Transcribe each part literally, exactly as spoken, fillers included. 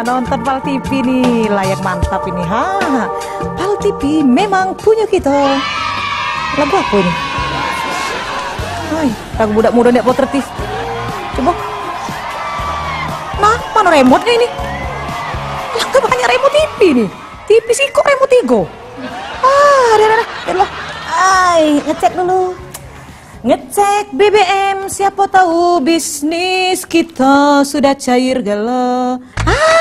Nonton Pal T V nih, layak mantap ini. Ha, Pal T V memang punya kita. Lagu apa ini? Hai, lagu budak muda ndak potretis. Coba. Nah, mana remote-nya ini? Lah, banyak remote T V nih. T V sikok remote tiga. Ah, ada, ada, ada. Ai, ngecek dulu. Ngecek B B M, siapa tahu bisnis kita sudah cair galo. Ah,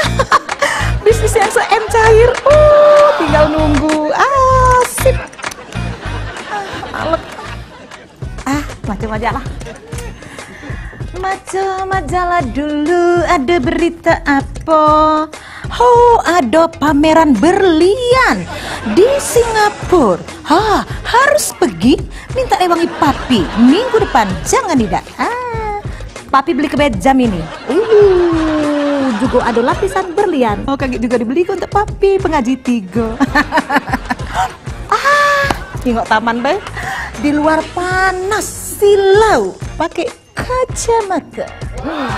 bisnis yang se-M cair. Uh, tinggal nunggu. Ah, sip. Ah, males. Ah, macam aja lah. Macam aja lah dulu, ada berita apa? Ho, ada pameran berlian di Singapura. Ha, harus pergi. Minta rewangi papi. Minggu depan, jangan tidak. Ah, papi beli kebet jam ini. Uh, juga ada lapisan berlian. Oh, kagek juga dibeli untuk papi pengaji tiga. Ah, tengok taman, bae. Di luar panas, silau. Pakai kacamata. Hmm.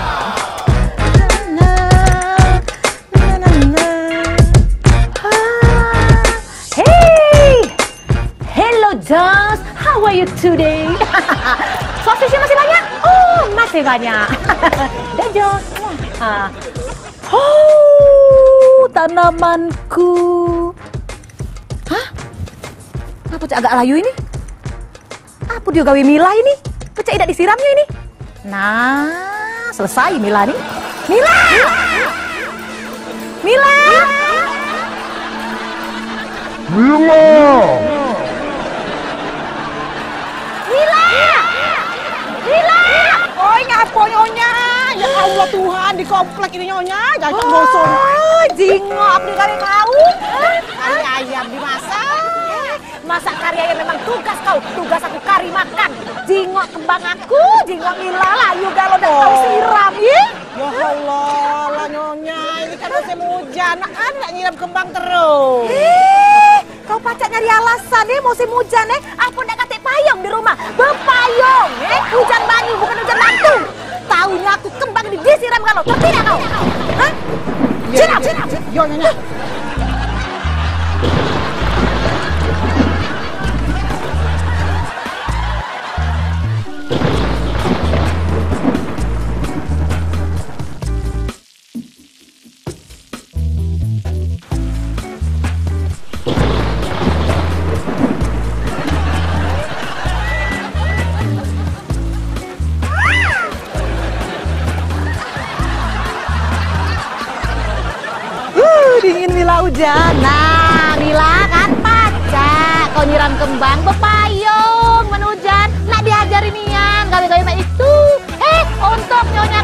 Na, na, na, na, na. Ah. Hey! Hello, Joss. How are you today? Sosisnya masih banyak? Oh, masih banyak. Dah, Joss. Ah. Oh, tanamanku. Hah? Kenapa cak agak layu ini? Apa dia gawe Mila ini? Pecak idak disiramnya ini. Nah, selesai Mila ni. Mila! Mila! Mila! Mila! Mila! Oi, ngapo nyonya? Ya Allah Tuhan, di komplek ini nyonya, jangan dosa. Oh, jingok, apa gawe kau? Kari ayam dimasak. Masak kari ayam memang tugas kau. Tugas aku kari makan. Jingok kembang aku, jingok Mila layu galo dak kau siram, ih. Ya Allah, lah nyonya, ini kan musim hujan, nak kan nak nyiram kembang terus. Ih, kau pacak nyari alasan, eh, musim hujan, eh. Aku ndak katek payung di rumah. Bepayung, eh. Hujan banyu, bukan hujan batu. Tahunya aku kembang ini disiram galo. Ngerti ndak kau? Hah? Iya, siram, iya, siram. Iya, iya, iya. Uh, dingin Mila hujan. Nah, Mila kan pacak. Kau nyiram kembang bepayung men hujan. Nak diajari nian gawe-gawe mak itu. Eh, untung nyonya